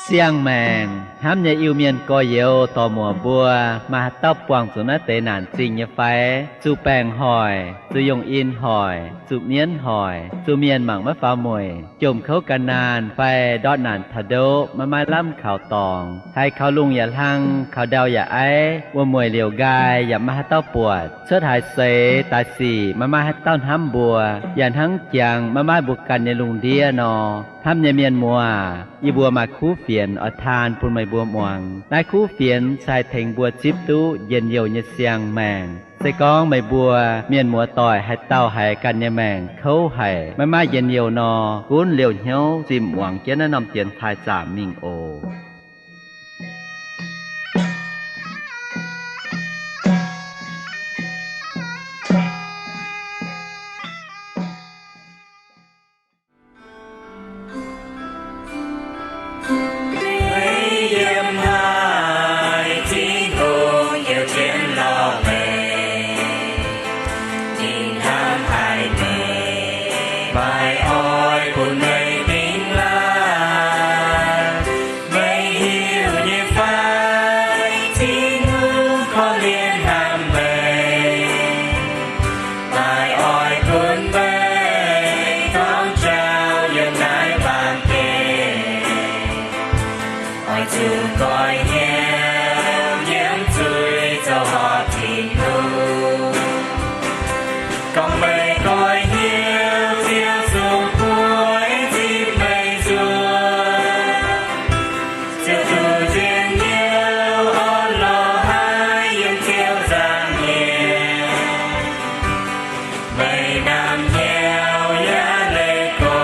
Siang-maengc hnamv nyei Iu-Mienh gorx-youz dorc-muoc mbuo, maaih haaix dauh buangh zuqc naaiv deix naanc zingh nyei fai? Zuqc baengc hoic, zuqc yungh in hoic, zuqc mienv hoic, zuqc mienh mangc maiv faaux mueic, jomc kouv gan naanh fai ndortv naanc taux ndoqv maiv maaih lamh kaux dorngx, haiz kaux lungh yaac hlang, kaux ndau yaac aiv, wuom-mueic liouc nqaai yaac maiv maaih haaix dauh buatc, cuotv haaix seix daaih sic maiv maaih haaix dauh hnamv mbuo, yaac hnangv jangx maiv maaih mbuo ganh nyei lungh ndiev nor. Hnamv nyei mienh muoz, yie mbuo maaih kuv fienx oix taan bun meih mbuo muangx. Naaiv kuv fienx se haih tengx mbuo zipv duqv njien-youh nyei siang-maengc. Se gorngv meih mbuo mienh muoz-doic haaix dauh haiz ganh nyei maengc kouv haic, maiv maaih njien-youh nor, gunv liouh hnyouv zinh muangx jienv naaiv norm dienx taaih zaamc mingh oc. Meih yiem haaix, Tin-Hungh yiem jienv lorz meih. Ninh hnamv haic meih, maiv oix bun meih dingx laangh. Meih hiuv nyei fai, Tin-Hungh korv-lienh hnamv meih, maiv oix bun meih torngv jauv yiem naaiv baamh gen. Oix zuqc goiv hnyouv nyiemv zuiz zoux horpc Tin-Hungh. Gorngv meih goiv hnyouv, Ziouv zungv bueix zipv meih nzuonx. Ziouv duqv njien-youh orn-lorqc haiv yiem Ziouv nzangc nyieqc. Meih namx hnyouv yaac leih go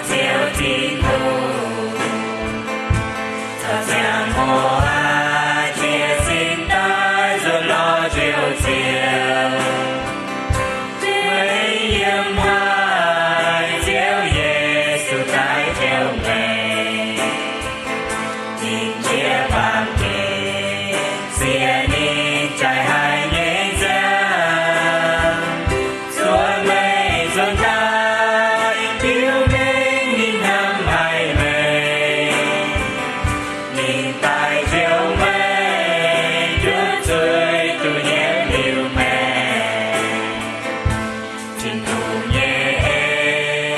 Ziouv Tin-Hungh, caux ziangh hoc aqv jiez sin daaih nzuonx lorz Njoux Ziouv. Meih yiem haaix, Ziouv Yesu daaih tengx meih. Ninh jiex baamh gen, sienx ninh jaaix haic nyei nziaamv, zuov meih nzuonx daaih biux mengh ninh hnamv haic meih. Ninh daaih njoux meih, ndutv zuiz duqv hietv liuz maengc. Tin-Hungh nyei en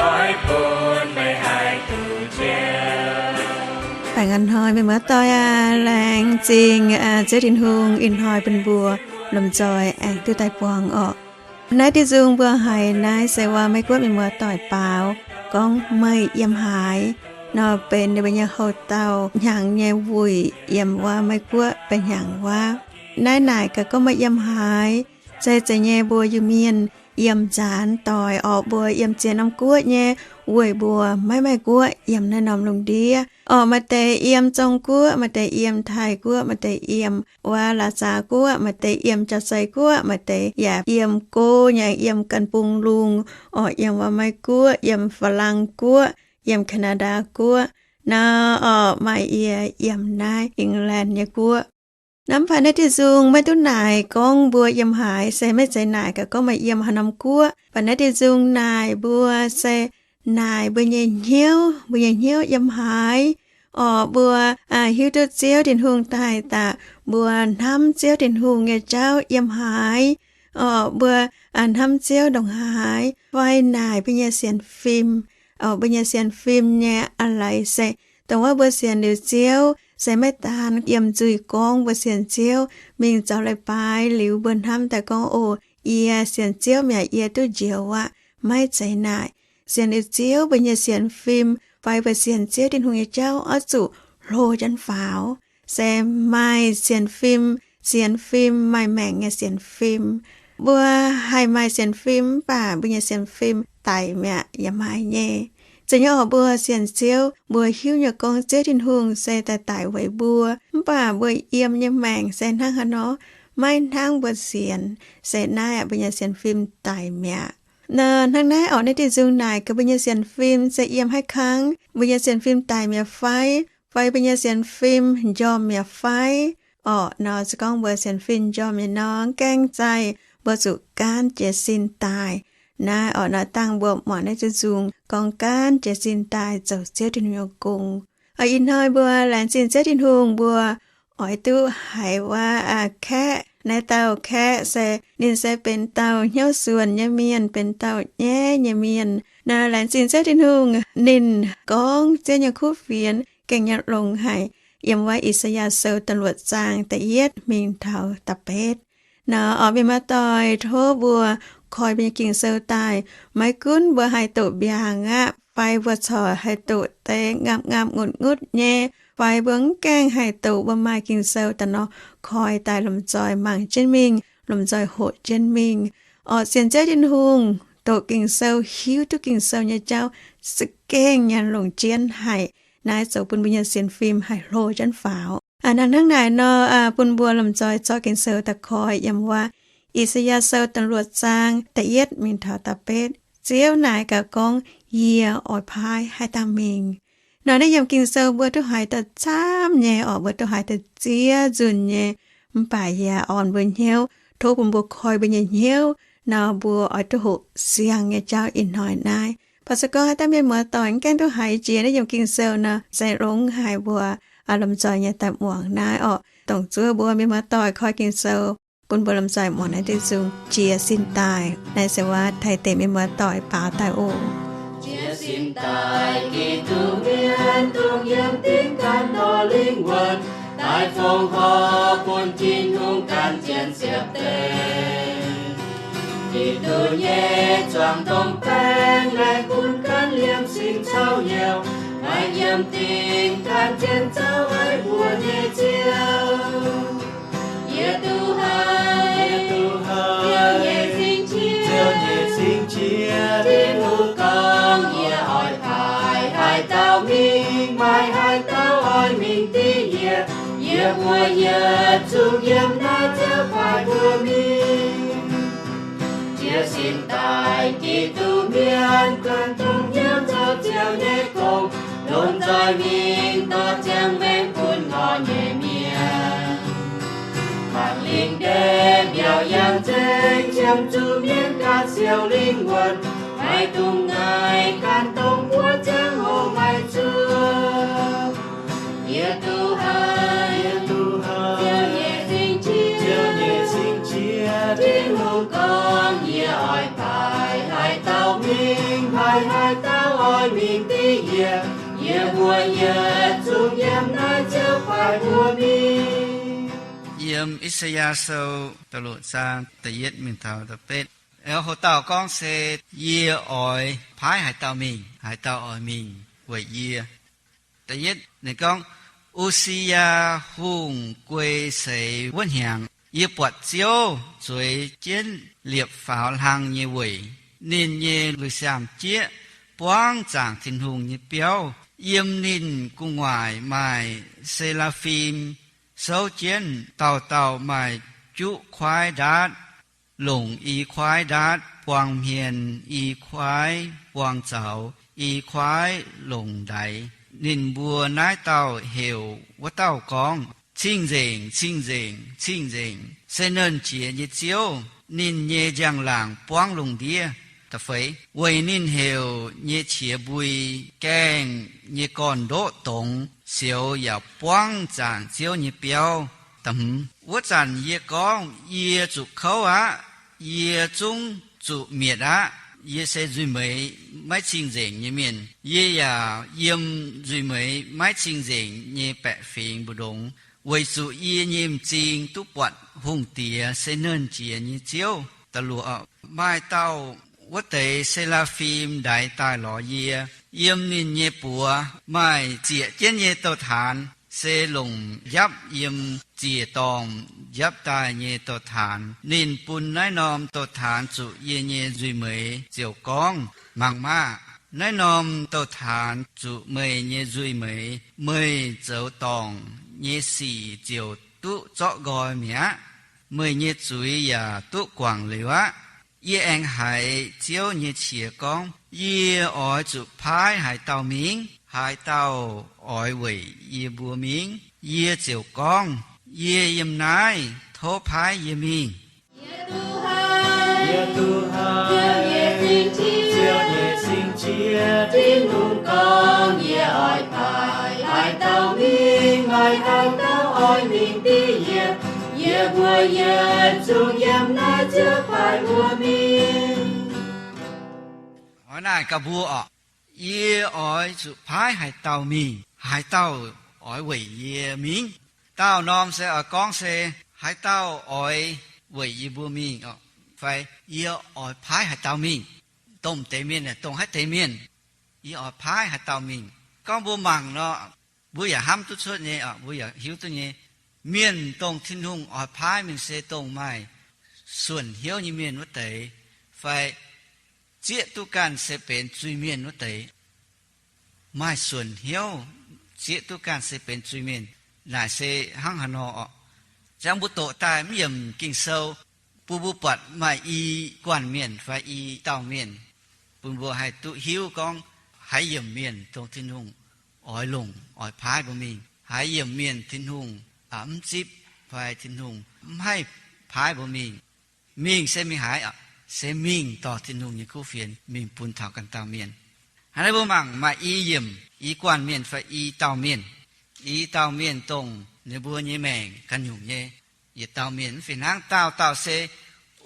oix bun meih haih duqv njoux. Baengh a'hnoi meih muoz-doic aac, laengz zingh Ziouv Tin-Hungh ih hnoi bun mbuo lomh nzoih aengx duqv daaih buangh orqc. Naaiv diuh nzung mbuo haiz naaiv se waac Meiv Guoqv mienh muoz-doic baaux gorngv meih yiem haaix nor, benx ninh mbuo nyei houx-dauh hnyangx nyei wuic yiem waac Meiv Guoqv benx hnyangx waac. Naaiv naaic gaax gorngv meih yiem haaix, se zeiz nyei mbuo Iu-Mienh yiem nzaanx doic orqc, mbuo yiem ziex norm guoqv nyei, weic mbuo maiv maaih guoqv yiem naaiv norm lungh ndiev orqc. Maaih deix yiem Zong-Guoqv, maaih deix yiem Taiv-Guoqv, maaih deix yiem wuov Laac Zaax Guoqv, maaih deix yiem Jauv-Zei Guoqv, maaih deix yaac yiem go nyei, yiem Gan Bung Lungh orqc, yiem waac Meiv Guoqv, yiem Faa^lang Guoqv, yiem Kaa^naa^ndaa Guoqv nor orqc, maaih yie yiem naaiv England nyei guoqv. Mv baac naaiv diuh nzung maiv duqv naaic gorngv mbuo yiem haaix, se maiv zeiz naaic gaax gorngv meih yiem haaix norm guoqv. Mv baac naaiv diuh nzung naaic mbuo se naaic mbuo nyei hnyouv, mbuo nyei hnyouv yiem haaix orqc. Mbuo hiuv duqv Ziouv Tin-Hungh daaih daaih, mbuo hnamv Ziouv Tin-Hungh nyei jauv yiem haaix orqc. Mbuo hnamv Ziouv ndongc haaix, fai naaic mbuo nyei sienx fim orqc. Mbuo nyei sienx fim nyei a'leiz se dongh wuov mbuo sienx liuz Ziouv se maiv daan yiem nzuih gorngv mbuo sienx Ziouv, mingh zoux leiz-baaix liuz mbuo hnamv daaih gorngv, O, yie sienx Ziouv mi'aqv, yie duqv njoux aqv. Maiv zeiz naaic. Sienx liuz Ziouv, mbuo nyei sienx fim fai mbuo sienx Ziouv Tin-Hungh nyei jauv oix zuqc hlo jienv faaux, se maaih sienx fim, sienx fim maaih maengc nyei sienx fim. Mbuo haih maaih sienx fim mv baac mbuo nyei sienx fim daic mi'aqv yaac maaih nyei. Zeiz nyei orqc, mbuo sienx Ziouv, mbuo hiuv nyei gorngv Ziouv Tin-Hungh se daaih daic weic mbuo, mv baac mbuo yiem nyei maengc se hnangv haaix nor, maiv hnangv mbuo sienx, se naaiv aqv, mbuo nyei sienx fim daic mi'aqv. Hnangv naaiv orqc, naaiv diuh nzung naaic gaax mbuo nyei sienx fim se yiem haaix kangv, mbuo nyei sienx fim daic mi'aqv fai, fai mbuo nyei sienx fim njormh mi'aqv fai orqc. Nor se gorngv mbuo sienx fim njormh mi'aqv nor, gaengh zaih mbuo zuqc gaanv jiez sin daaih. Naaiv orqc, naaiv dangh mbuo muangx naaiv diuh nzung gorngv gaanv jiez sin daaih zoux Ziouv Tin-Hungh nyei gong. Ih hnoi mbuo laengz zingh Ziouv Tin-Hungh, mbuo oix duqv haiz wuov kaeqv. Naaiv dauh kaeqv se ninh se benx dauh hnyouv suonc nyei mienh, benx dauh nyaiv nyei mienh. Naaiv laengz zingh Ziouv Tin-Hungh, ninh gorngv Ziouv nyei kuv fienx gengh nyei longx haic, yiem wuov I^saa^yaa Sou da'luoqc zaang da'yietv mingh taux da'betv. Naaiv oix mienh muoz-doic, tov mbuo koi mbuo nyei Ging-Sou daaih, maiv gunv mbuo haih doqc mbiaangc aqv, fai mbuo corc haih doqc deix ngapv-ngapv ngutv-ngutv nyei, fai mbuo mv gaengh haih doqc, mbuo maaih Ging-Sou daaih nor, koi daaih lomh nzoih mangc jienv mingh, lomh nzoih hoqc jienv mingh. Oc, sienx Ziouv Tin-Hungh, doqc Ging-Sou, hiuv duqv Ging-Sou nyei jauv za'gengh nyei longc jienv haic. Naaiv zoux bun mbuo nyei sienx fim haih hlo jienv faaux. Hnangv naaic nor, bun mbuo lomh nzoih zorqv Ging-Sou daaih koi yiem wuov I^saa^yaa Sou da'luoqc zaang da'yietv mingh taux da'betv. Ziouv naaic gaax gorngv, Yie oix paaiv haaix dauh mingh? Nor naaiv yiem Ging-Sou mbuo duqv haiz daaih camv nyei oc, mbuo duqv haiz daaih ziex nzunc nyei. Mv baac yaac orn mbuo hnyouv, tov bun mbuo koi mbuo nyei hnyouv nor, mbuo oix duqv hoqc siang nyei jauv ih hnoi naaiv. Baac se gorngv haaix dauh mienh muoz-doic mv gaengh duqv haiz jiex naaiv yiem Ging-Sou nor, se longx haic mbuo lomh nzoih nyei daaih muangx naaiv oc. Dongh zuov mbuo mienh muoz-doic koi Ging-Sou, bun mbuo lomh nzoih muangx naaiv diuh nzung Jiez Sin Daaih. Naaiv se wuov Taiv deic mienh muoz-doic baaux daaih oc. Jiez sin daaih, Giduc mienh dongh yiem dingc ganh dorh lingh wuonh daaih fongc horc bun Tin-Hungh gan jienv ziepc deix. Giduc nyei zuangx dongh baeng laengh bun ganh liemh singx caux hnyouv, maiv yiem dingc ganh jienv zouv aiv mbuo nyei Ziouv. Yie duqv haiz, yie duqv haiz Ziouv nyei singx qiex, Ziouv nyei singx qiex, Tin-Hungh gorngv, Yie oix paaiv haaix dauh mingh? Maaih haaix dauh oix mingh div yie? Yie mbuo yietc zungv yiem naaiv Ziouv paaiv mbuo mingh. Jiez sin daaih, Giduc mienh ganh dongh hnyouv zoux Ziouv nyei gong, lomh nzoih mingh dorh ziangh maengc bun nor nyei mienh. Mangc lingh ndeic mbiauz yangh nzengc, qiemx zuqc mienh ganh siou lingh wuonh, maiv dungx ngaih, ganh dongh buov ziangh hoc maiv zuov. Yie duqv haiz, yie duqv haiz Ziouv nyei singx qiex, Ziouv nyei singx qiex, Tin-Hungh gorngv, Yie oix paaiv haaix dauh mingh? Maaih haaix dauh oix mingh div yie? Yie mbuo yietc zungv yiem naaiv Ziouv paaiv mbuo mingh. Yiem I^saa^yaa Sou da'luoqc zaang da'yietv mingh taux da'betv. Houc dauh gorngv se, Yie oix paaiv haaix dauh mingh? Haaix dauh oix mingh weic yie? Da'yietv ninh gorngv, U^si^yaa Hungh guei seix wuov hnyangx, yie buatc Ziouv zueiz jienv liepc faaux hlang nyei weic. Ninh nyei lui-siaam-jieqv buangv zaangc Tin-Hungh nyei biauv. Yiem ninh gu'nguaaic maaih se^laa^fim souv jienv, dauh dauh maaih juqv kuaaiv ndaatv, longc i kuaaiv ndaatv buang hmien, i kuaaiv buang zaux, i kuaaiv longc ndaix. Ninh mbuo naaiv dauh heuc wuov dauh gorngv, Cing-nzengc, cing-nzengc, cing-nzengc, se Nernh Jiex nyei Ziouv. Ninh nyei njang-laangc buangv lungh ndiev. Da'feix, weic ninh heuc nyei qiex mbui gaengh nyei gorn-ndoqv dongz, sioux yaac buangv zaangc Ziouv nyei biauv. Wuov zanc yie gorngv, Yie zuqc kouv aqv. Yie zungv zuqc mietc aqv. Yie se nzuih meix maiv cing-nzengc nyei mienh. Yie yaac yiem nzuih meix maiv cing-nzengc nyei baeqc fingx mbu'ndongx, weic zuqc yie nyei m'zing duqv buatc Hungh Diex, se Nernh Jiex nyei Ziouv. Da'luoqc, maaih dauh wuov deix se^laa^fim ndaix daaih lorz yie. Yiem ninh nyei buoz maaih zieqc jienv nyei douz-taanx, se longc njapv yiem ziec-dorngh njapv daaih nyei douz-taanx. Ninh bun naaiv norm douz-taanx zuqc yie nyei nzuih meix ziouc gorngv, Mangc maah! Naaiv norm douz-taanx zuqc meih nyei nzuih meix. Meih zoux dorngc nyei sic ziouc duqv zorqv nqoi mi'aqv. Meih nyei zuiz yaac duqv guangc liuz aqv. Yie aengx haiz Ziouv nyei qiex gorngv, Yie oix zuqc paaiv haaix dauh mingh? Haaix dauh oix weic yie mbuo mingh? Yie ziouc gorngv, Yie yiem naaiv. Tov paaiv yie mingh. Yie duqv haiz Ziouv nyei singx qiex, Tin-Hungh gorngv, Yie oix paaiv haaix mingh div yie, yie mbuo yietc zungv yiem naaiv Ziouv paaiv mbuo mingh. Oix naaic gaax mbuo orqc, yie oix zuqc paaiv haaix dauh mingh, haaix dauh oix weic yie mingh? Dauh norm se oix gorngv se, haaix dauh oix weic yie mbuo mingh orqc, fai yie oix paaiv haaix dauh mingh? Dongh deix mienh, dongh haaix deix mienh, yie oix paaiv haaix dauh mingh? Gorngv mbuo mangc nor, mbuo yaac hnamv duqv cuotv nyei, mbuo yaac hiuv duqv nyei. Mienh dongh Tin-Hungh oix paaiv mingh se dongh maaih suonc hnyouv nyei mienh wuov deix, fai zieqv duqv ganh se benx zuiz-mienh wuov deix. Maaih suonc hnyouv, zieqv duqv ganh se benx zuiz-mienh. Naaic se hnangv haaix nor orqc? Ziangh mbuo doqc daaih mv yiemc Ging-Sou, bun mbuo buatc maaih i guanh mienh fai i dauh mienh, bun mbuo haih duqv hiuv gorngv haaix yiemc mienh dongh Tin-Hungh oix longc oix paaiv mbuo mingh, haaix yiemc mienh Tin-Hungh mv zipv fai Tin-Hungh mv haih paaiv mbuo mingh. Mingh se mingh haaix? Se mingh dorh Tin-Hungh nyei kuv fienx mingh bun taux ganh dauh mienh. Hnangv naaiv mbuo mangc maaih i yiemc, i guanh mienh fai i dauh mienh. I dauh mienh dongh ninh mbuo nyei maengc ganh nyungc nyei. Yietc dauh mienh mv fih hnangv, dauh dauh se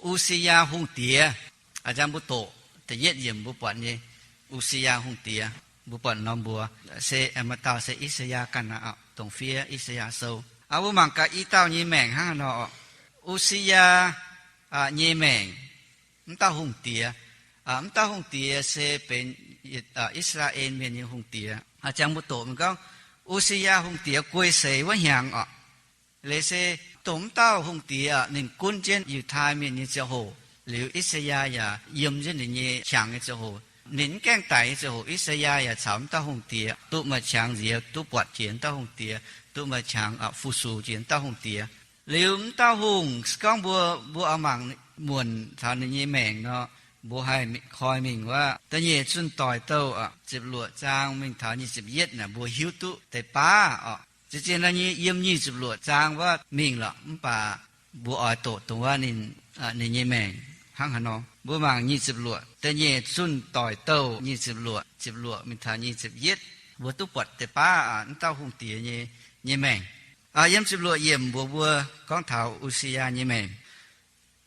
U^si^yaa Hungh Diex. A'jang mbuo doqc da'yietv yiemc mbuo buatc nyei, U^si^yaa Hungh Diex. Mbuo buatc norm mbuox se maaih dauh se I^saa^yaa ganh aqv, dongh fiev I^saa^yaa Sou. Mbuo mangc gaax i dauh nyei maengc hnangv haaix nor orqc? U^si^yaa nyei maengc, mv dauh hungh diex, mv dauh hungh diex se benx I^saa^laa^en Mienh nyei hungh diex. A'jang mbuo doqc mingh gorngv, U^si^yaa Hungh Diex guei seix wuov hnyangx orqc, leiz se dongh mv dauh hungh diex ninh gunv jienv Yiutai Mienh nyei ziangh hoc, liuz I^saa^yaa yaac yiem jienv ninh nyei qangx nyei ziangh hoc, ninh mv gaengh daic nyei ziangh hoc, I^saa^yaa yaac caux mv dauh hungh diex duqv maaih qangx nziex, duqv buatc jiex mv dauh hungh diex, duqv maaih qangx fu-sux jiex mv dauh hungh diex. Liuz mv dauh hungh, se gorngv mbuo, mbuo oix mangc muonc taux ninh nyei maengc nor, mbuo haih koi mingh wuov Da'nyeic Zunh Doic Douh ziepc luoqc zaang mingh taux nyic ziepc yietv naaic, mbuo hiuv duqv deix baav orqc. Zien-zien nor nyei yiem nyic ziepc luoqc zaang wuov mingh lorqc, mv baac mbuo oix doqc dongh wuov ninh, ninh nyei maengc hnangv haaix nor. Mbuo mangc nyic ziepc luoqc, Da'nyeic Zunh Doic Douh nyic ziepc luoqc, ziepc luoqc mingh taux nyic ziepc yietv, mbuo duqv buatc deix baav mv dauh hungh diex nyei, nyei maengc. Yiem ziepc luoqc yiemc mbuox mbuo gorngv taux U^si^yaa nyei maengc.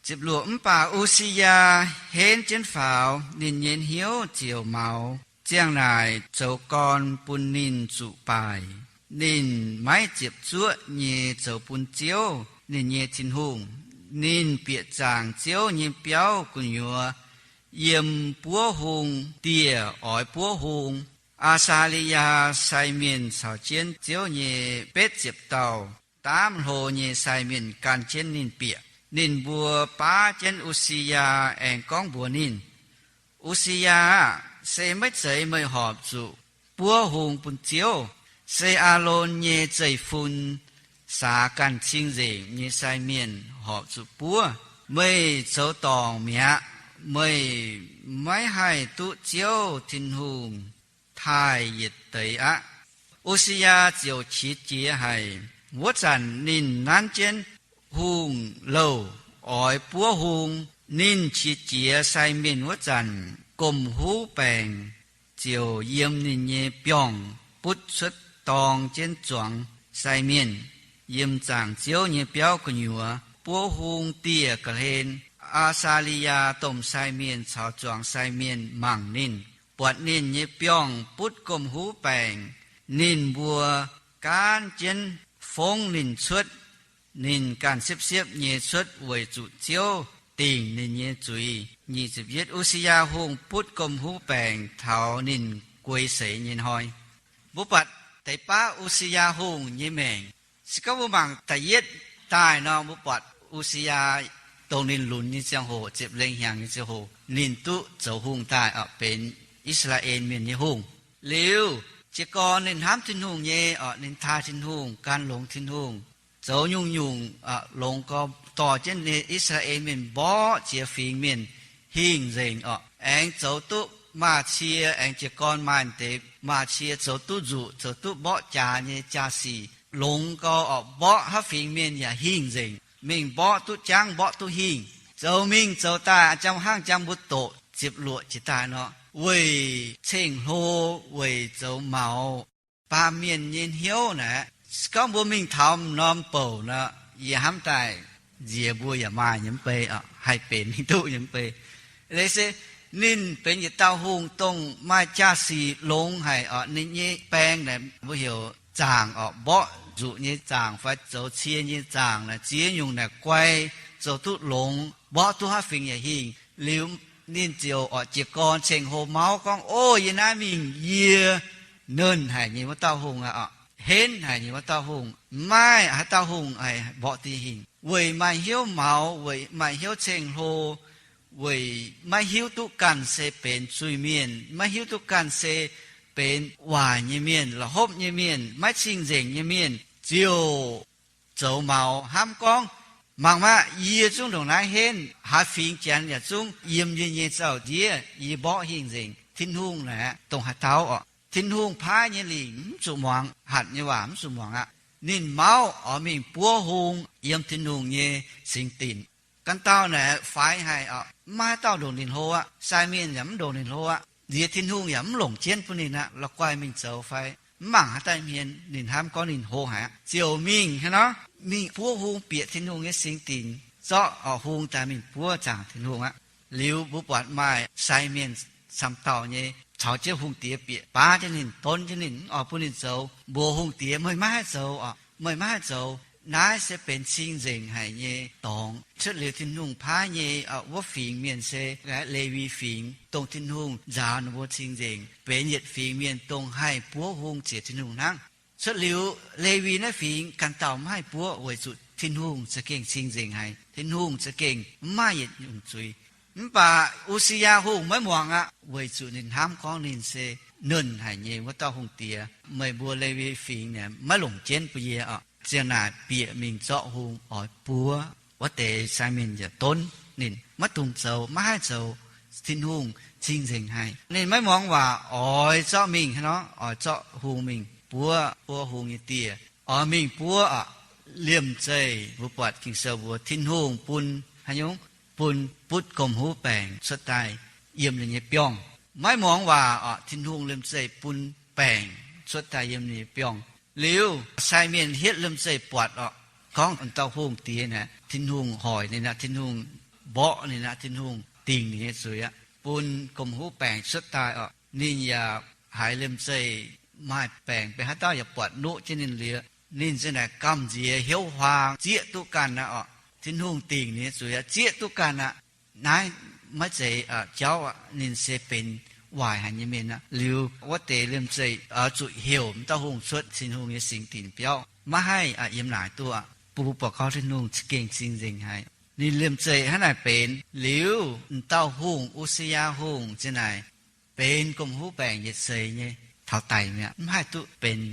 Ziepc luoqc, mv baac U^si^yaa henv jienv faaux, ninh nyei hnyouv ziouc maux. Ziang naaic zoux gorn bun ninh zuqc baaic. Ninh maiv ziepc zuoqv nyei zoux bun Ziouv, ninh nyei Tin-Hungh. Ninh bieqc zaangc Ziouv nyei biauv gu'nyuoz, yiem buov hung dieh oix buov hung. Aa^saa^li^yaa sai mienh caux jienv Ziouv nyei betv ziepc dauh daamv hlo nyei sai mienh gan jienv ninh bieqc. Ninh mbuo baav jienv U^si^yaa aengx gorngv mbuox ninh, U^si^yaa aah! Se maiv zeiz meih horpc zuqc buov hung bun Ziouv. Se Aalon nyei zeiv-fun saax ganh cing-nzengc nyei sai mienh horpc zuqc buov. Meih zoux dorngc mi'aqv. Meih maiv haih duqv Ziouv Tin-Hungh taaih yietc deix aqv. U^si^yaa ziouc qiex jiez haic. Wuov zanc ninh nanv jienv hungh louh oix buov hung. Ninh qiex jiez sai mienh wuov zanc, gomh huv baengc ziouc yiem ninh nyei biorngh butv cuotv dorng jienv zuangx sai mienh. Yiem zaangc Ziouv nyei biauv gu'nyuoz buov hung dieh ga'hlen, Aa^saa^li^yaa domh sai mienh caux zuangx sai mienh mangc ninh, buatc ninh nyei biorngh butv gomh huv baengc. Ninh mbuo gaanv jienv fongv ninh cuotv. Ninh ganh siepv-siepv nyei cuotv weic zuqc Ziouv dingc ninh nyei zuiz. U^si^yaa Hungh butv gomh huv baengc taux ninh guei seix nyei hnoi. Mbuo buatc deix baav U^si^yaa Hungh nyei maengc. Se gorngv mbuo mangc da'yietv daaih nor, mbuo buatc U^si^yaa dongh ninh lunx nyei ziangh hoc, ziepc lengh hnyangx nyei ziangh hoc, ninh duqv zoux hungh daaih, benx I^saa^laa^en Mienh nyei hungh. Liuz, jiez gorn ninh hnamv Tin-Hungh nyei, ninh taaih Tin-Hungh, gan longx Tin-Hungh, zoux nyungc-nyungc longx gau, dorh jienv nyei I^saa^laa^en Mienh mborqv jiex fingx mienh hingh nzengc orqc. Aengx zoux duqv maaz-cie, aengx jiez gorn maaih deix maaz-cie zoux duqv nzuqc, zoux duqv mborqv jaax nyei jaa-sic longx gau orqc. Mborqv haaix fingx mienh yaac hingh nzengc, mingh mborqv duqv jangv, mborqv duqv hingh. Zoux mingh zoux daaih, jang hnangv jang mbuo doqc ziepc luoqc jiex daaih nor, weic ceng-hlo, weic zoux maux. Baamh mienh nyei hnyouv naaic, Se gorngv mbuo mingh taux m'norm bouc nor, yie hnamv daaih nziex mbuo yaac maaih nyei mv bei, haih benx mingh duqv nyei mv bei. Leiz se ninh benx yietc dauh hungh dongh maaih jaa-sic longx haic oc. Ninh nyei baeng naaic mbuo heuc zaangc oc, mborqv nzuqc nyei zaangc fai zoux cie nyei zaangc naaic, ziex nyungc naaic guai, zoux duqv longx, mborqv duqv haaix fingx yaac hingh. Liuz ninh ziouc oc jiez gorn ceng-hlo mauv gorngv, O, yie naaiv mingh yie nernh haic nyei wuov dauh hungh aqv oc, henv haic nyei wuov dauh hungh. Mv maaih haaix dauh hungh haih mborqv duqv hingh, weic maaih hnyouv maux, weic maaih hnyouv ceng-hlo, weic maiv hiuv duqv ganh se benx zuiz mienh, maiv hiuv duqv ganh se benx waaic nyei mienh, la'hopv nyei mienh, maiv cing-nzengc nyei mienh, ziouc zoux maux hnamv gorngv, Mangc maah! Yie zungv ndongc naaiv henv, haaix fingx Janx yaac zungv yiem yie nyei zaux-ndiev, yie mborqv hingh nzengc. Tin-Hungh naaic dongh haaix dauh oc? Tin-Hungh paaiv nyei lingc mv zuqc muangx, hatc nyei waac mv zuqc muangx aqv. Ninh mauv oix mingh buov hung yiem Tin-Hungh nyei singx dinc. Ganh dauh naaic faix haic oc, mv maaih haaix dauh ndongc ninh hlo aqv. Sai mienh yaac mv ndongc ninh hlo aqv. Nziex Tin-Hungh yaac mv longc jienv bun ninh aqv. La'guaih mingh zoux fai mv mangc haaix dauh hmien, ninh hnamv gorngv ninh hlo haic aqv, ziouc mingh hnangv nor, mingh buov hung bieqc Tin-Hungh nyei singx dinc, zorqv oc hung daaih mingh buov zaangc Tin-Hungh aqv. Liuz mbuo buatc maaih sai mienh camv dauh nyei caux jienv hungh diex bieqc, baav jienv ninh, donv jienv ninh, mv oix bun ninh zoux, mbuox hungh diex, Meih maiv haih zoux oc, meih maiv haih zoux. Naaiv se benx cing-nzengc haic nyei dorngx. Cuotv liuz Tin-Hungh paaiv nyei wuov fingx mienh se Lewi Fingx, dongh Tin-Hungh nzaaux ninh mbuo cing-nzengc, benx yietc fingx mienh dongh haih buov hung ziec Tin-Hungh hnangv. Cuotv liuz Lewi naaiv fingx ganh dauh maiv haih buov weic zuqc Tin-Hungh za'gengh cing-nzengc haic, Tin-Hungh za'gengh mv maaih yietc nyungc zuiz. Mv baac U^si^yaa Hungh maiv muangx aqv, weic zuqc ninh hnamv gorngv ninh se nernh haic nyei wuov dauh hungh diex. Meih mbuo Lewi Fingx naaic maiv longc jienv bun yie oc. Ziang naaic bieqc mingh zorqv hung oix buov. Wuov deix sai mienh yaac donv ninh, maiv dungx zoux, maiv haih zoux. Tin-Hungh cing-nzengc haic. Ninh maiv muangx waac, oix zorqv mingh hnangv nor, oix zorqv hung mingh buov, buov hung nyei dieh. Oix mingh buov oc. Liemh zeih mbuo buatc Ging-Sou mbuox Tin-Hungh bun haaix nyungc, bun butv gomh huv baengc cuotv daaih yiem ninh nyei biorngh. Maiv muangx waac oc, Tin-Hungh liemh zeih bun baengc cuotv daaih yiem ninh nyei biorngh. Liuz sai mienh hietv liemh zeih buatc oc, gorngv dauh hungh diex naaic, Tin-Hungh hoic ninh aqv, Tin-Hungh mborqv ninh aqv, Tin-Hungh dingc ninh nyei zuiz aqv, bun gomh huv baengc cuotv daaih oc. Ninh yaac haiz liemh zeih maaih baengc, benx haaix dauh yaac buatc nuqv jienv ninh liuz, ninh ziouc naaic gamh nziex hnyouv huaang zieqv duqv ganh aqv oc. Tin-Hungh dingc ninh nyei zuiz aqv, zieqv duqv ganh aqv. Naaiv maiv zeiz jauv aqv. Ninh se benx waaic haic nyei mienh aqv. Liuz wuov deix liemh zeih oix zuqc heuc m'dauh hungh cuotv Tin-Hungh nyei singx dinc biauv, maiv haih yiem naaic duqv aqv. Bun mbuo buatc gorngv Tin-Hungh za'gengh cing-nzengc haic. Ninh liemh zeih hnangv naaic benx liuz, m'dauh hungh, U^si^yaa Hungh, ziang naaic benx gomh huv baengc yietc seix nyei, taux daic mi'aqv. Mv haih duqv benx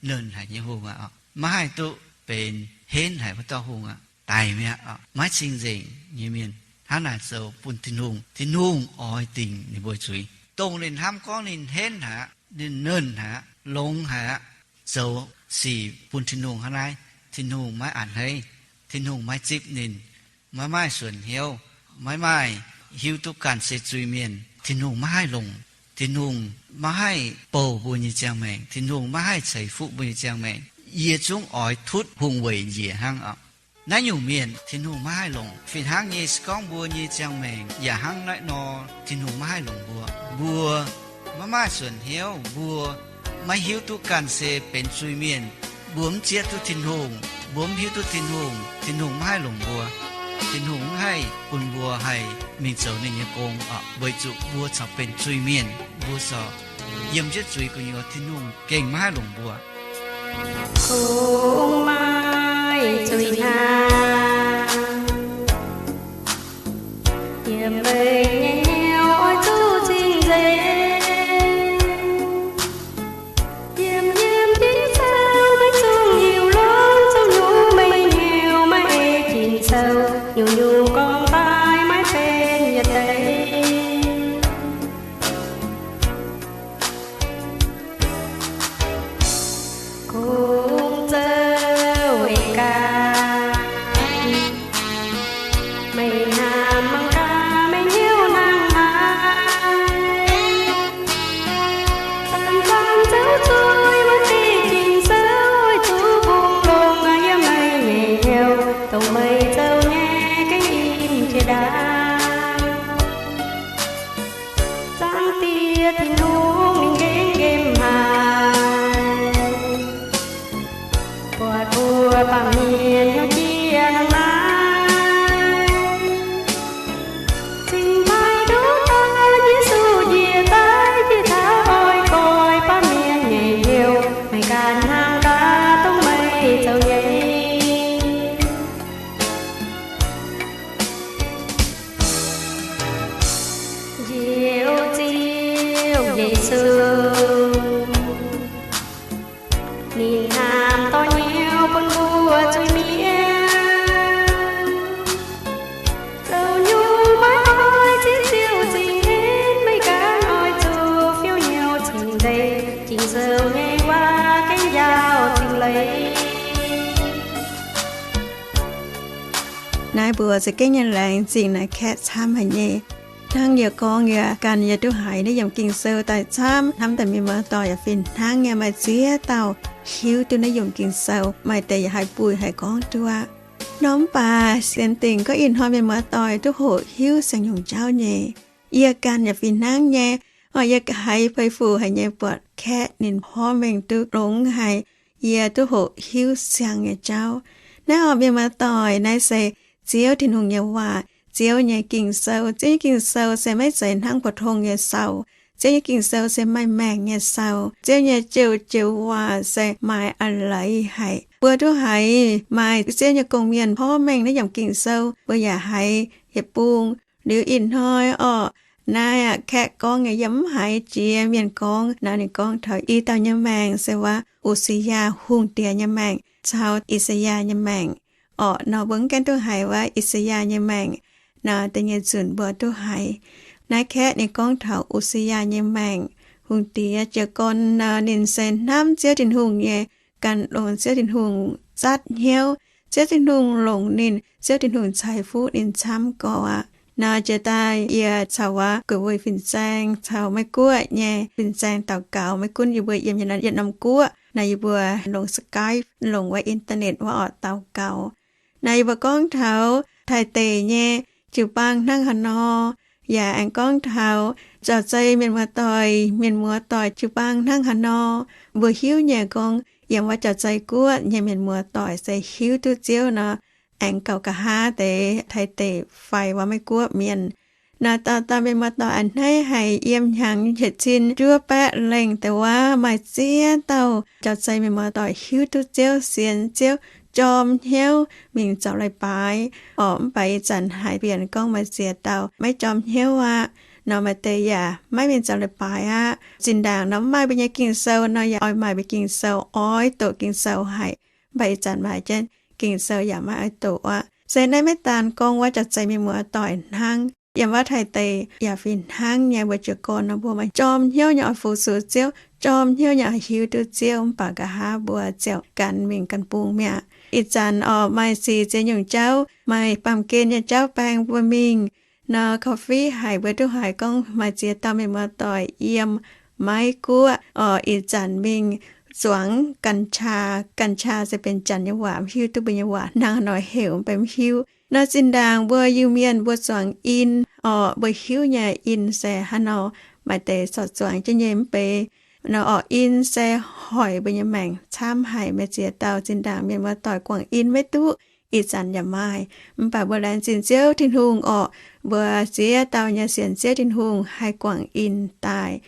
nernh haic nyei hungh aqv. Maiv haih duqv benx henv haic wuov dauh hungh aqv. Daic mi'aqv. Maiv cing-nzengc nyei mienh hnangv naaic zoux bun Tin-Hungh. Tin-Hungh oix dingc ninh mbuo zuiz, dongh ninh hnamv gorngv ninh henv haic aqv, ninh nernh haic aqv, longx haic aqv, zoux sic bun Tin-Hungh hnangv naaiv, Tin-Hungh maiv a'hneiv. Tin-Hungh maiv zipv ninh, maiv maaih suonc hnyouv, maiv maaih hiuv duqv ganh se zuiz-mienh. Tin-Hungh maiv haih longc. Tin-Hungh maiv haih bouh mbuo nyei ziangh maengc. Tin-Hungh maiv haih ceix fuqv mbuo nyei ziangh maengc. Yie zungv oix tutv hungh weic njiec hnangv oc. Naaiv nyungc mienh Tin-Hungh maiv haih longc. Fih hnangv nyei, se gorngv mbuo nyei ziangh maengc yaac hnangv naaiv nor, Tin-Hungh maiv haih longc mbuo. Mbuo maiv maaih suonc hnyouv, mbuo maiv hiuv duqv ganh se benx zuiz-mienh. Mbuo mv zieqv duqv Tin-Hungh, mbuo mv hiuv duqv Tin-Hungh, Tin-Hungh maiv haih longc mbuo. Tin-Hungh mv haih bun mbuo haih mingh zoux ninh nyei gong, weic zuqc mbuo corc benx zuiz-mienh. Mbuo corc yiem jienv zuiz gu'nyuoz, Tin-Hungh gengh maiv haih longc mbuo. Kungx maaih zuiz hnaangx, yiem meih nyei hnyouv oix zuqc cing-nzengc. Yiem yiem div cau maiv zungh hiuv longx, zungv nyungc meih hnyouv maiv ei cing-nzengc, nyungc-nyungc gorngv daaih maiv benx yietc deix. Kungx zoux weic ganh, meih hnamv mangc gaax meih hnyouv hnangv Yesu, ninh hnamv dorh hnyouv bun mbuo zuiz-mienh. Zoux nyungc maiv oix ziex ziouc zingc en, meih ganh oix zuqc fiou hnyouv cingx nzeix, Ging-Sou nyei waac gengh njaaux cingx leiz. Naaiv mbuo za'gengh nyei laengz zingh naaiv kaeqv camv haic nyei. Hnangv yie gorngv, yie ganh yie duqv haiz naaiv yiemc Ging-Sou daaih camv, hnamv daaih mienh muoz-doic yaac fih hnangv nyei maaih ziex dauh hiuv duqv naaiv yiemc Ging-Sou, maaih deix yaac haih buih haih gorngv duqv aqv. Nor mv baac sienx dingc gorngv ih hnoi mienh muoz-doic duqv hoqc hiuv siang-nyungc jauv nyei. Yie ganh yaac fih hnangv nyei. Orqc, yie haiz feix fuc haic nyei buatc kaeqv ninh porv mengh duqv longx haic. Yie duqv hoqc hiuv siang nyei jauv. Naaiv orqc, mienh muoz-doic, naaiv se Ziouv Tin-Hungh nyei waac, Ziouv nyei Ging-Sou. Ziouv nyei Ging-Sou se maiv zeiz hnangv pou-tong nyei sou. Ziouv nyei Ging-Sou se maaih maengc nyei sou. Ziouv nyei joux-joux waac se maaih a'leiz haic. Mbuo duqv haiz maaih Ziouv nyei gong-mienh porv mengh naaiv yiemc Ging-Sou, mbuo yaac haiz yietc bung. Liuz ih hnoi orqc, naaiv aqv, kaeqv gorngv nyei yie mv haiz jiex mienh gorngv. Naaiv ninh gorngv taux i dauh nyei maengc se waac U^si^yaa Hungh Diex nyei maengc caux I^saa^yaa nyei maengc. Orqc, nor mbuo mv gaengh duqv haiz waac I^saa^yaa nyei maengc. Naaiv da'nyeic nzunc mbuo duqv haiz. Naaiv kaeqv ninh gorngv taux U^si^yaa nyei maengc. Hungh Diex jiez gorn nor ninh se hnamv Ziouv Tin-Hungh nyei, gan longx Ziouv Tin-Hungh zatv hnyouv. Ziouv Tin-Hungh longc ninh, Ziouv Tin-Hungh ceix fuqv ninh camv gorx aqv. Nor jiex daaih yie caux waac gueic wuic fin-saeng caux Meiv Guoqv nyei fin-saeng daux gaux. Maiv gunv yie mbuo yiem yietc norm guoqv nor, yie mbuo longc Skype, longc wuov internet wuov orqc daux gaux. Naaiv yie mbuo gorngv taux Taiv deic nyei jiu-baang hnangv haaix nor, yaac aengx gorngv taux caux zei mienh muoz-doic, mienh muoz-doic jiu-baang hnangv haaix nor. Mbuo hiuv nyei gorngv yiem wuov caux zei guoqv nyei mienh muoz-doic se hiuv duqv Ziouv nor, aengx gauh nqa'haav deix Taiv deic fai wuov Meiv Guoqv mienh. Naaiv dauh dauh mienh muoz-doic a'hneiv haic, yiem hnyangx yietc cin juov baeqv lengh deix waac maaih ziex dauh caux zei mienh muoz-doic hiuv duqv Ziouv, sienx Ziouv, jorm hnyouv mingh zoux leiz-baaix. Orqc, mv baac ih zanc haiz bieqc gorngv maaih ziex dauh maiv jorm hnyouv aqv. Nor maaih deix yaac maiv mingh zoux leiz-baaix aqv. Zinh ndaangc nor mv maaih mbuo nyei Ging-Sou nor yaac oix maaih mbuo Ging-Sou, oix doqc Ging-Sou haic. Mv baac ih zanc maaih jienv Ging-Sou yaac maiv oix doqc aqv. Se naaiv maiv daan gorngv wuov caux zei mienh muoz-doic hnangv. Yiem wuov Taiv deic yaac fih hnangv nyei, mbuo jiez gorn nor mbuo maaih jorm hnyouv nyei oix fu-sux Ziouv, jorm hnyouv nyei oix hiuv duqv Ziouv, mv baac nqa'haav mbuo ziouc gan mingh gan bung mi'aqv. Ih zanc orqc, maaih sic ziex nyungc jauv, maaih baamh gen nyei jauv baeng mbuo mingh. Nor korv-fiqv haic, mbuo duqv haiz gorngv maaih ziex dauh mienh muoz-doic yiem Meiv Guoqv orqc, ih zanc mingh zuangx กัญชา. กัญชา se benx Janx nyei waac, mv hiuv duqv mbuo nyei waac hnangv haaix nor heuc, mv baac mv hiuv. Nor zinh ndaangc mbuo Iu-Mienh mbuo zuangx in orqc, mbuo hiuv nyei in se haaix nor, maaih deix corc zuangx jienv nyei mv bei. Nor orqc, in se hoic mbuo nyei maengc camv haic. Maaih ziex dauh zinh ndaangc mienh muoz-doic guangc in maiv duqv, ih zanc yaac maaih. Mv baac mbuo laengz zingh Ziouv Tin-Hungh orqc, mbuo ziex dauh nyei sienx Ziouv Tin-Hungh haih guangc in daaih.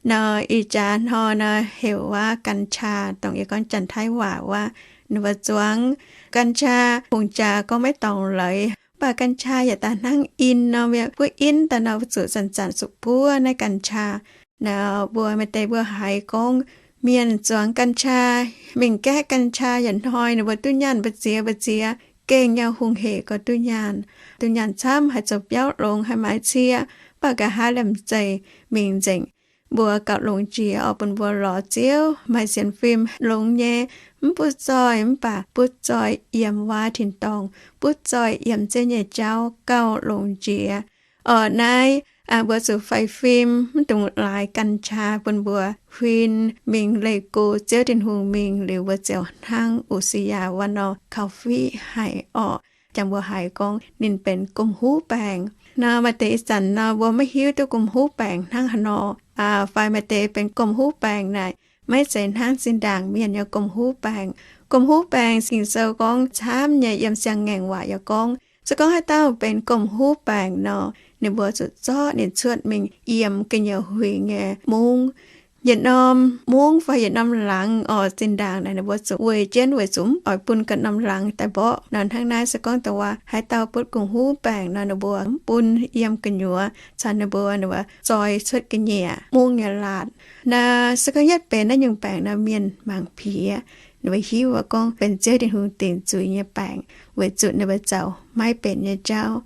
Nor ih jaax hnoi nor heuc wuov กัญชา, dongh yie gorngv Janx-Taiv waac wuov. Ninh mbuo zuangx กัญชา, hungh jaax gorngv maiv dorngc leiz, mv baac กัญชา yaac daaih hnangv in nor, mienh buov in daaih nor, mbuo zuqc zanc-zanc zuqc buov naaiv กัญชา. Nor mbuo maaih deix mbuo haiz gorngv mienh zuangx กัญชา, mingh gaeqv กัญชา yietc hnoi, ninh mbuo duqv nyaanh mbu'ziex mbu'ziex gengh nyei hungh hec gorx duqv nyaanh. Duqv nyaanh camv, haih zoux biauv longx, haih maaiz cie, mv baac nqa'haav liemh zeih mingh nzengc. Mbuo gauh longx jiex orqc, bun mbuo lorz Ziouv maaih sienx fim longx nyei, mv butv zoih mv baac butv zoih yiem wuov tin-dorngh, butv zoih yiem Ziouv nyei jauv gauh longx jiex. Orqc naaiv, mbuo zuqc faix fim, mv dungx laaix กัญชา bun mbuo huin mingh leih go Ziouv Tin-Hungh mingh liuz, mbuo ziouc hnangv U^si^yaa wuov nor kaux fiqv haic orqc. Jangx mbuo haiz gorngv ninh benx gomh huv baengc. Nor maaih deix ih zanc nor mbuo maiv hiuv duqv gomh huv baengc hnangv haaix nor, fai maaih deix benx gomh huv baengc naaic, maiv zeiz hnangv zinh ndaangc mienh nyei gomh huv baengc. Gomh huv baengc Ging-Sou gorngv camv nyei, yiem Siang-Ngaengc Waac yaac gorngv, se gorngv haaix dauh benx gomh huv baengc nor, ninh mbuo zuqc zorqv ninh cuotv mingh yiem gu'nyuoz huingx nyei mungv. yietc norm mungv fai yietc norm laangz orqc, zinh ndaangc naaic ninh mbuo zuqc weic jienv weic zuqc mv oix bun ganh norm laangz daaih mborqv nor. Hnangv naaiv se gorngv dongh waac haaix dauh butv gong-huv baengc nor, ninh mbuo mv bun yiem gu'nyuoz caux ninh mbuo, ninh mbuo zoi cuotv ga'nyiec mungv nyei laatc. Naaiv se gorngv yietv benx naaiv nyungc baengc nor, mienh mangc piex, ninh mbuo hiuv gorngv benx Ziouv Tin-Hungh dingc zuiz nyei baengc, weic zuqc ninh mbuo zaux maiv benx nyei jauv.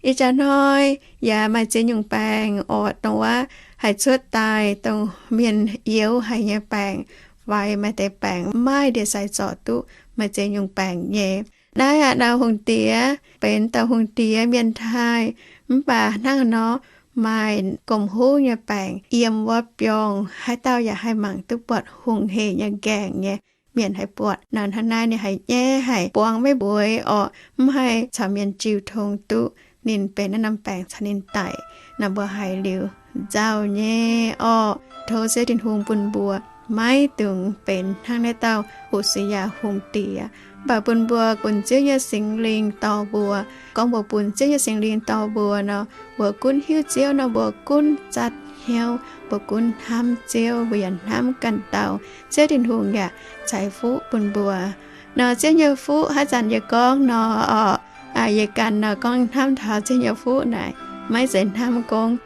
Ih jaax hnoi yaac maaih ziex nyungc baengc orqc, dongh waac haih cuotv daaih dongh mienh youz haic nyei baengc, fai maaih deix baengc mv maaih ndie-sai zorc duqv, maaih ziex nyungc baengc nyei. Naaiv aqv, nor hungh diex benx dauh hungh diex mienh taaih, mv baac hnangv nor maaih gomh huv nyei baengc yiem wuov biorngh, haaix dauh yaac haih mangc duqv buatc hungh hec nyei nqaengc nyei mienh haih buatc nor. Hnangv naaiv ninh haih nyaiv, haih buangh maiv mbueiz orqc, mv haih caux mienh jiu tong duqv. Ninh benx naaiv norm baengc caux ninh daic nor, mbuo haiz liuz nzauh nyei orqc. Tov Ziouv Tin-Hungh bun mbuo maiv dungx benx hnangv naaiv dauh U^si^yaa hungh diex, mv baac bun mbuo bun Ziouv nyei Singx Lingh dorh mbuo. Gorngv mbuo bun Ziouv nyei Singx Lingh dorh mbuo nor, mbuo gunv hiuv Ziouv nor, mbuo gunv zatv hnyouv, mbuo gunv hnamv Ziouv, mbuo yaac hnamv ganh dauh. Ziouv Tin-Hungh yaac ceix fuqv bun mbuo. Nor Ziouv nyei fuqv haaix zanc yie gorngv nor orqc, yie ganh nor gorngv hnamv taux Ziouv nyei fuqv naaic, maiv zeiz hnamv gorngv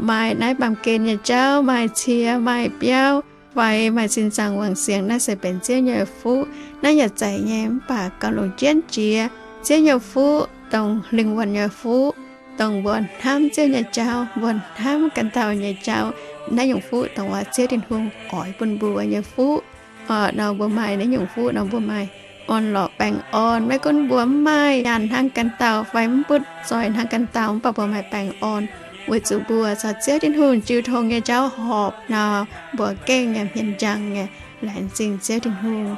maaih naaiv baamh gen nyei jauv, maaih cie, maaih biauv, fai maaih sin zaangc wangc siangx, naaiv se benx Ziouv nyei fuqv. Naaiv yaac zeiz nyei, mv baac gauh longc jienv jiex Ziouv nyei fuqv, dongh lingh wuonh nyei fuqv, dongh mbuo hnamv Ziouv nyei jauv, mbuo hnamv ganh dauh nyei jauv. Naaiv nyungc fuqv dongh waac Ziouv Tin-Hungh oix bun mbuo nyei fuqv. Orqc, nor mbuo maaih naaiv nyungc fuqv nor, mbuo maaih orn-lorqc baengh orn. Maiv gunv mbuo mv maaih nyaanh hnangv ganh dauh fai mv butv zoih hnangv ganh dauh, mv baac mbuo maaih baengh orn weic zuqc mbuo caux Ziouv Tin-Hungh jiu tong nyei jauv horpc nor, mbuo gengh nyei hmien njang nyei laengz zingh Ziouv Tin-Hungh.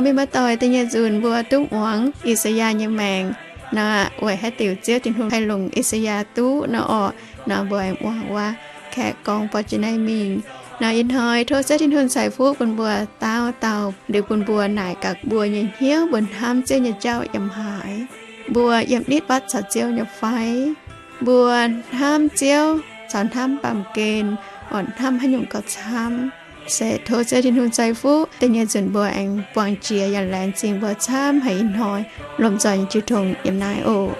Mienh muoz-doic, da'nyeic nzunc mbuo duqv muangx I^saa^yaa nyei maengc nor, weic haaix diuc Ziouv Tin-Hungh haih longc I^saa^yaa duqv nor orqc, nor mbuo aengx muangx wuov kaeqv gorngv borqv jiex naaiv mingh. Nor ih hnoi tov Ziouv Tin-Hungh ceix fuqv bun mbuo dauh dauh, liuz bun mbuo naaic gaax mbuo nyei hnyouv, mbuo hnamv Ziouv nyei jauv yiem haaix? Mbuo yiem nitv fatv caux Ziouv nyei fai? Mbuo hnamv Ziouv caux hnamv baamh gen, orqc, hnamv haaix nyungc gauh camv? Se tov Ziouv Tin-Hungh ceix fuqv, da'nyeic nzunc mbuo aengx buangh jiex yaac laengz zingh mbuo camv haic ih hnoi lomh nzoih nyei jiu tong yiem naaiv oc.